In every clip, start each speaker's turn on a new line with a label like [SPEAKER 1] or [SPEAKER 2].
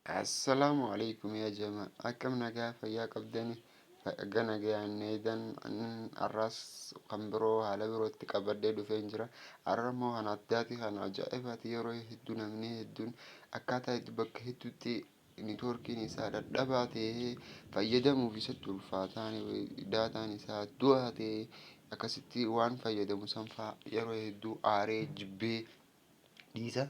[SPEAKER 1] Assalaamu alaikum yaa jamaa, akkam nagaa fayyaa qabdani? Baga nagayaan eedan. Har'aas kan biroo haala birootti qabadhee dhufeen jira. Har'a immoo kan addaati, kan ajaa'ibaati. Yeroo hedduu namni hedduun akkaataa itti bakka hedduutti networkiin isaa dadhabaa ta'ee fayyadamuuf isatti ulfaataa, daataan isaa du'aa ta'ee, akkasitti waan fayyadamu san fa'aa yeroo hedduu aaree jibbee dhiisa.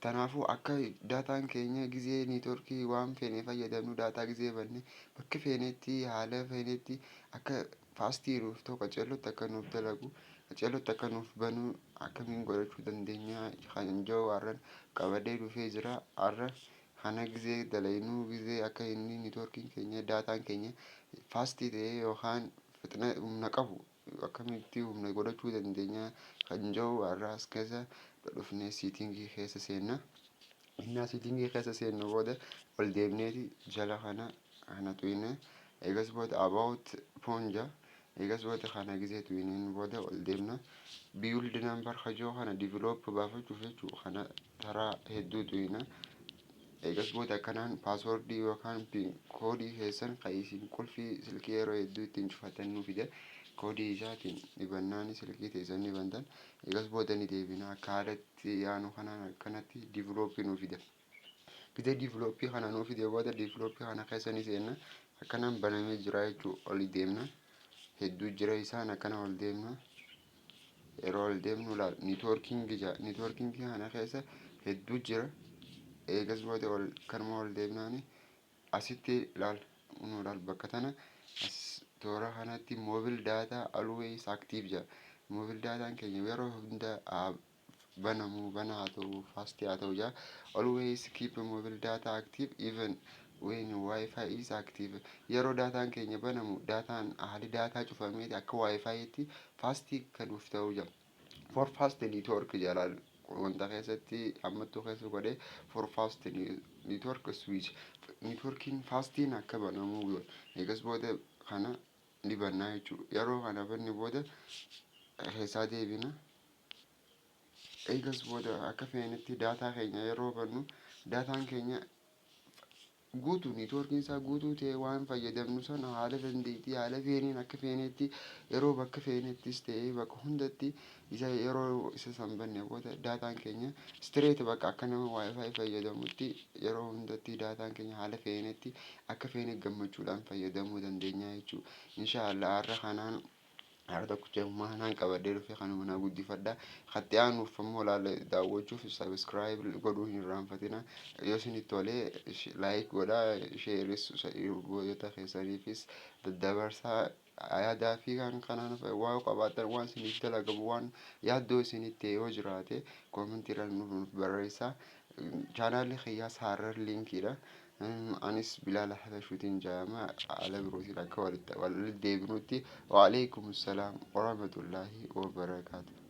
[SPEAKER 1] Kanaafuu akka daataan keenya gizee networkii waan feene fayyadamnu, daataa gizee banne bakka feenetti haala feenetti akka fastii nuuf ta'u, qaceellotti akka nuuf dalagu, qaceellotti akka nuuf banu akkamiin godhachuu dandeenya kan jiru har'a qabadhee dhufee jira. Har'a kana gizee dalaynuu, gizee akka inni networkiin keenya, daataan keenya fastii ta'ee yookaan fixna humna qabu akkamitti humna godhachuu dandeenya kan jiru har'a as keessa dhufnee settingii keessa seenna. Innaa settingii keessa seennu booda ol deemneeti jala kana tuyne. Eegas booda about phone jaa. Eegas booda kana gizee tuyneen booda ol deemna. Build number kajoo kana develop baafachuuf jechuu kana taraa hedduu tuyna. Eegas booda akkanaan passwordii yookaan koodii keessan kan isin qulfii silkii yeroo hedduu ittiin cufatan nu fida. Koodii isaatiin dhibannaan silkii teessan ni bantan. Eegas booda ni deebina, akka haalatti yaanu kanaan akkanatti developii nu fida. Gizee developii kana nuu fide booda developii kana keessa ni seenna. Akkanaan banamee jira jechuu. Ol deemna. Hedduu jira isaan, akkana ol deemna. Yeroo ol deemnu laal, networkingii jira. Networkingii kana keessa hedduu jira. Eegas booda ol kanuma ol deemnaani asitti laal, nu laal, bakka tana as toora kanatti mobile data always active jira. Mobile dataan keenya yeroo hunda banamuu, banaa haa ta'u, fastii haa ta'u jaa. Always keep mobile data active even when wifi is active. Yeroo daataan keenya banamu, daataan haalli daataa cufameeti akka wifiitti fastii kan nuuf ta'uu jira. For fast network jalaal wanta keessatti hammattuu keessa godhee for fast network switch, networkiin fastiin akka banamuu godha. Eegas booda kana ni bannaa jechuudha. Yeroo kana banne booda keessaa deebina. Eegas booda akka feenetti daataa keenya yeroo bannu, daataan keenya guutuu, networkiin isaa guutuu ta'e, waan fayyadamnu sana haala dandeettii haala feeneen akka feenetti yeroo bakka feenettis ta'ee bakka hundatti isa yeroo isa san banne booda daataan keenya straight bakka akka nama wifi fayyadamutti yeroo hundatti daataan keenya haala feenetti akka feene gammachuudhaan fayyadamuu dandeenya jechuudha. Inshaallah har'a kanaan har'a tokkicha kanaan qabadhee dhufe, kanuma na guddifadha. Katti aanuuf ammoo laala daawwachuuf subscribe godhuu hin irraanfatina. Yoo isinitti tolee like godhaa, shareis hiriyoota keessaniifis daddabarsaa. Yaadaa fi kan kanaan waa qabaatan, waan isiniif dalagamu, waan yaaddoo isinitti yoo jiraate commentii irra nuuf barreessaa. Channelli kiyyaas Harar linkiidha. Anis Bilaala Habashuutiin jedhama. Haala birootiin akka walitti deebinutti. Waalaikum salaam warahmatullaahi wabarakaatu.